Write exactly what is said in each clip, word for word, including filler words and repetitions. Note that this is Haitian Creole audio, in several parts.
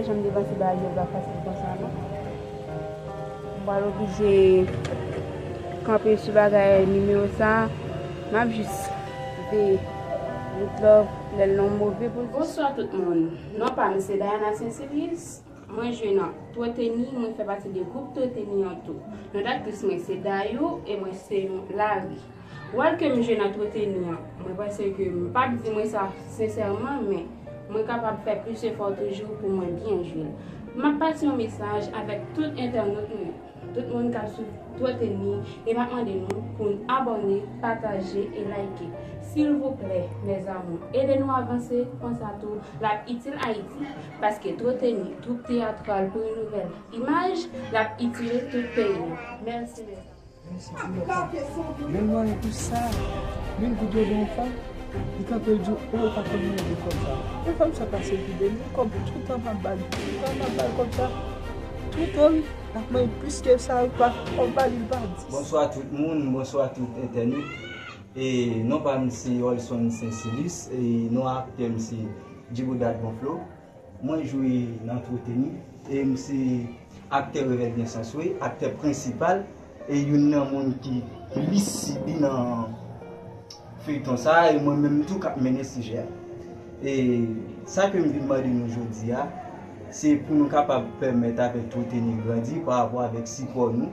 Jan m depanse bagay yo pa fasil konsa non. M pral oblije kanpe sou bagay nimewo sa a. M ap jis veye. Good love, lè l nan move pozisyon. Bonswa tout moun. Non pa m se Diana Saint-Silis. Mwen jwe nan Twoteni, mwen fè pati de gwoup Twoteni an tou. Non daktris mwen se Dayou e mwen se yon lari. Wòl ke m jwe nan Twoteni an, mwen panse ke m p ap di mwen sa sensèman, men mwen kapab fè plis efò toujou pou mwen byen jwe l. M ap pase yon mesaj avèk tout entènot mwen, tout moun k ap swiv Twoteni, e m ap mande nou pou n abòne, pataje e like. Silvouplè, mes amours, ede nou avanse, konsa tou, l ap itil Ayiti, paske Twoteni, twoup teyatral pou yon nouvèl imaj, l ap itil tout peyi a. Mèsi, mes amours. Mèsi pou yo pa. Menm mwen tou sa. Menm kout yo gen yon fanm, li kanpe l di w, o, pa konn manje kòb sa. E fanm sa pase l pi beni, kòb toutan m ap ba l, toutan m ap ba l kòb sa. Toutan, wi, l ap manje plis ke sa, wi, pa, kòb ba li, l pa di. Bonswa tout moun, bonswa tout entènot. E non pa m se Olson Saint-Silis, e non aktè m se Djiboudad Bonflo. Mwen jwe nan Twoteni e m se aktè Revèl Byen Sanswe, aktè prensipal e youn nan moun ki plis sibi nan feyton sa a, e mwen menm tou k ap mennen sijè a. E sa ke m vin mande nou jodi a, se pou nou kapab pèmèt avèk Twoteni grandi pa rapò avèk sipò nou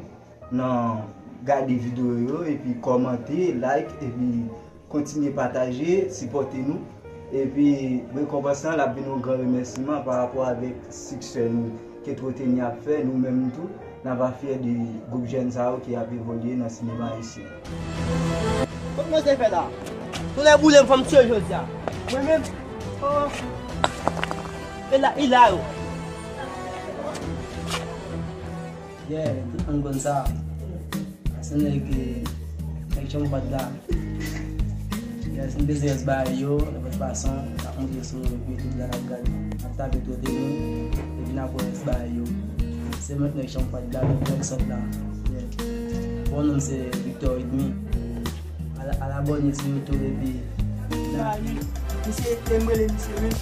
nan gade videyo yo, epi kòmante, like, epi kontinye pataje, sipòte nou. Epi rekonpans lan, l ap vin yon gran remèsiman pa rapò avèk siksè nou ke Twoteni ap fè. Nou menm tou, n ava fyè de gwoup jèn sa yo ki ap evolye nan sinema ayisyen. Kot mwen te fè la? Tounen boule m fanm tye jodi a. Mwen menm. Oh. E la, e la yo. Yeah, tout moun konn sa. Se nèg, nèg chanm pat la. Yeah, si n bezwen rès bagay yo, nan fè fason, n ap monte sou YouTube la, n ap gade, n ap tape Twoteni, epi n ap wè rès bagay yo. Se mèt nèg chanm pat la, nèg sòt la. Yeah. Bon, non m se Victor Edmi. Al, al abòne sou YouTube epi. Misye, e m rele misye menm.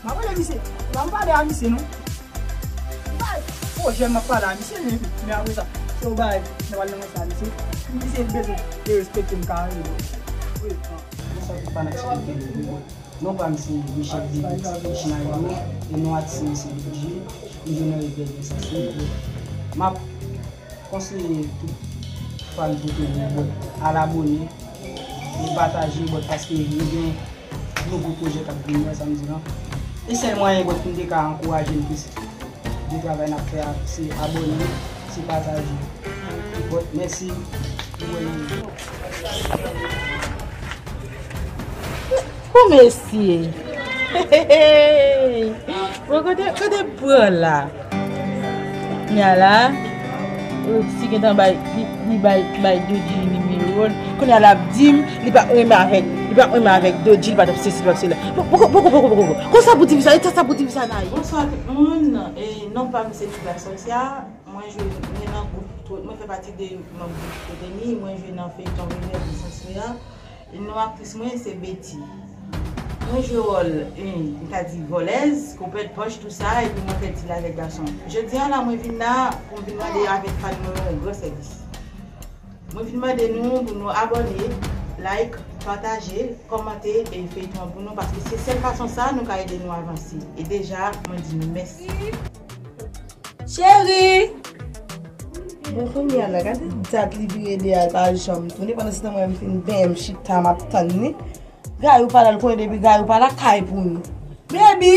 M ap rele misye. M ap pale a misye non. Bay pwojè m ap pale a misye, men, men apre sa, se yon bagay, nou pral nan sa, misye. Misye bezwen derespekte m karèman. Wi, an. Bonswa tout fanatik Twoteni. Non pa m se Michel Divix Schneider, e non atis mwen se Luigi, m jwe nan Revèl Byen Sanswe. M ap konseye tout fan Twoteni, bon, al abòne, e pataje, bon, paske nou gen nouvo pwojè k ap vini, wè sa m di lan. E sèl mwayen, bon, pou n te ka ankouraje n plis de travay n ap fè a, se abòne, se pataje. Bon, mèsi. Bon, mesye. Bon, kote, kote pran la? Kounye a la, Roxy gentan bay, li, li bay, bay Dodji nimewo l. Kounye a l ap di m, li pa renmen avèk, li pa renmen avèk Dodji, li pa t ap sesi, li pa t ap sela. Bon, poko, poko, poko, poko. Konsa pou ti fi sa, e sa pou ti fi sa nan ye. Bonswa tout moun, e non pa m se Nicolas Sorcia, mwen jwe, mwen nan gwoup, mwen fè pati de manm gwoup Twoteni, mwen jwe nan feyton Revèl Byen Sanswe a. Non aktris mwen se Betty. Mwen jwe wòl, en, m ta di vòlèz, koupèt pòch, tou sa, epi mwen fè dil avèk gason. Jodi a la, mwen vin la pou m vin mande avèk fan mwen yon gran sèvis. Mwen vin mande nou pou nou abòne, like, pataje, kòmante e feyton an pou nou, paske se sèl fason sa nou ka ede nou avanse. E deja, mwen di nou mèsi. Cheri! Bon, kounye a la, gade dat li vire de a, l pa janm tounen. Pandan se tan, mwen, m fin benyen, m chita, m ap tann li. Gayou pa la, l konnen depi Gayou pa la, kay pou nou. Baby!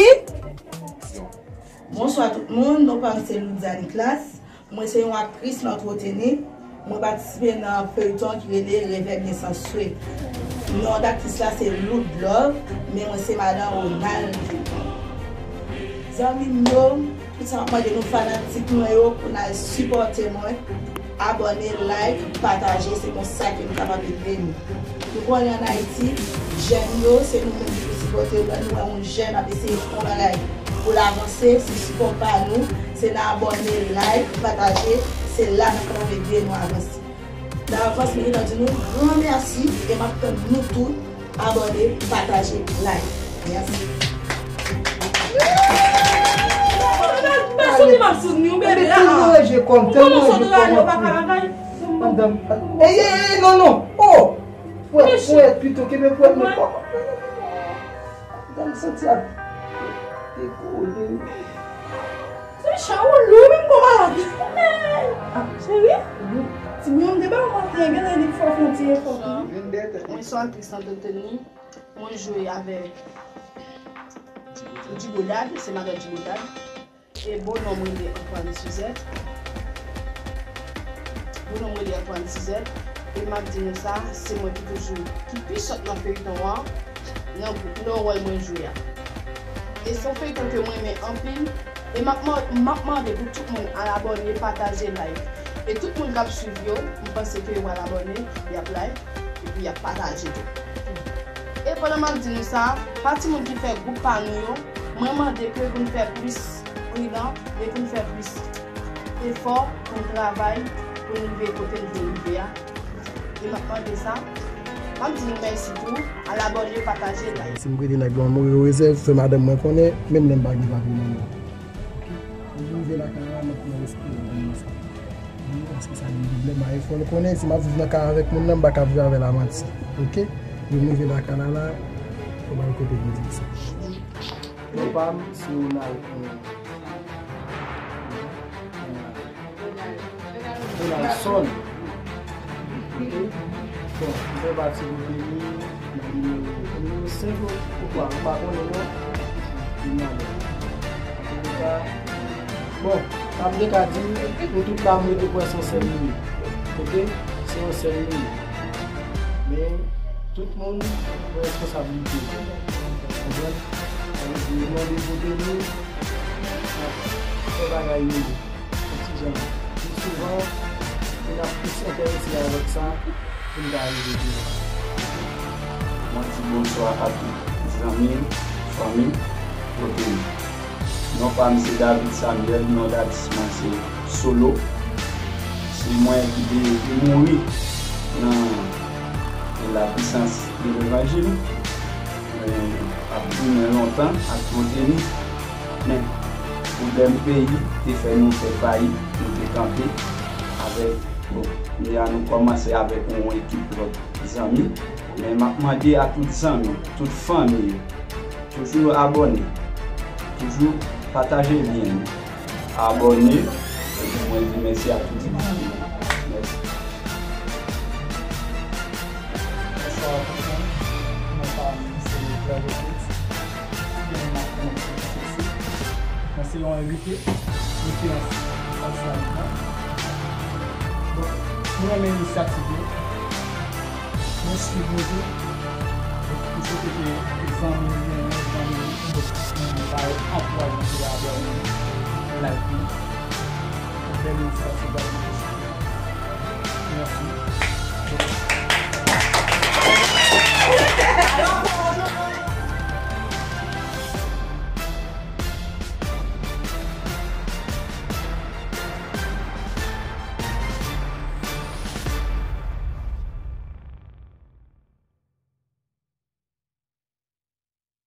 Bonswa tout moun, non pa m se Loudia Nicolas. Mwen se yon aktris nan Twoteni. Mwen patisipe nan feyton ki rele Revèl Byen Sanswe. Non aktris la se Loud Love, men mwen se madan Ronald. Zanmi m yo, tout sa m ap mande nou fanatik mwen yo pou n al sipòte mwen, abòne, like, pataje, se konsa ke nou kapab ede nou. Nou konnen ann Ayiti, jèn yo, se nou menm ki pou sipòte yo. Lè nou wè yon jèn ap eseye fè yon bagay pou l avanse, se sipò pa nou, se nan abòne, like, pataje, se la n ap kapab ede nou avanse. Davans, mwen gentan di nou gran mèsi e m ap tann nou tou abòne, pataje, like. Mèsi. Pa soutni m ap soutni w, bebe. Tèlman ranje kò m, tèlman ranje kò m ap soutni. Madanm, ey, ey, ey, non, non. Oh! Pwèt, pwèt, pito, kenbe pwèt, non. Madanm santi ap dekole. Se chan ou lou, menm kon malad. Cheri, ti bouyon m te ba w maten, gen lè li fè w fè yon ti efò tou. Mwen se aktris Anthony. Mwen jwe avèk Digodad, se madan Digodad. E bon non mwen rele Antoine Suzette. Bon non mwen rele Antoine Suzette. E m ap di nou sa, se mwen ki toujou, ki pi sòt nan feyton an, nan, nan wòl mwen jwe a. E se yon feyton ke mwen renmen anpil. E m ap man-, m ap mande pou tout moun al abòne, pataje, like. E tout moun k ap swiv yo, m panse ke yo pral abòne, y ap like, epi y ap pataje tou. E pandan m ap di nou sa, pa timoun ki fè gwoup pa nou yo, mwen mande ke pou n fè plis pridan e pou n fè plis efò pou n travay, pou n rive kote n vle rive a. E m ap mande sa, m ap di nou mèsi tou, al abòne, pataje, like. Si m prete nèg lan, mwen rezèv, fè madanm mwen konnen, menm lè m pa gen papye nan men. Ok? Lè m rive lakay la, m ap pran respè nan sa. Wi, paske sa gen pwoblèm, a efò l konnen, si m ap viv nan kay avèk moun nan, m pa ka viv avè l a manti. Ok? Lè m rive lakay la, la, ou ba l kote pou di sa. Non pa m, se Ronald, eh, Ronaldson. Ok? Bon, m fè pati gwoup Deni nan nimewo, nimewo senk ou, ou kwa, m pa konnen non. Ronald. Antouka, bon, sa m te ka di, nou tout la m rete kwè se yon sèl nou ye. Ok? Se yon sèl nou ye. Men, tout moun pran responsablite yo. Konprann? Sa vle di, nou mande vote nou, n ap fè bagay yo ye. Yon ti jan. Pi souvan, nou ap plis enterese avèk sa pou n ka rive pi lwen. Mwen di bonswa a tout zanmi m, fanmi m, kote m. Non pa m se David Samuel, non datis mwen se Solo. Se mwen ki te, te mouri nan, nan la puissance de l'évangile. Mwen ap goumen lontan ak Twonteni, men pwoblèm peyi te fè nou fè fayit, nou te kanpe avèk, bon, kounye a nou kòmanse avèk yon ekip lòt zanmi, men m ap mande a tout zanmi, tout fanmi yo, toujou abòne, toujou pataje lyen yo. Abòne, epi mwen di mèsi a tout moun. Mèsi. Bonswa tout moun. Non pa m se Claude Fritz. Mwen ap konnen se Fritz. Mwen se yon envite, referans nan sa m ap fè. Donk, mwen renmen inisyativ yo. Mwen swiv nou tou. M swete ke zanmi m, zanmi m, moun pa yo ankouraje pou yo abòne, like nou. Yon bèl inisyativ la, nou te swiv. Mèsi.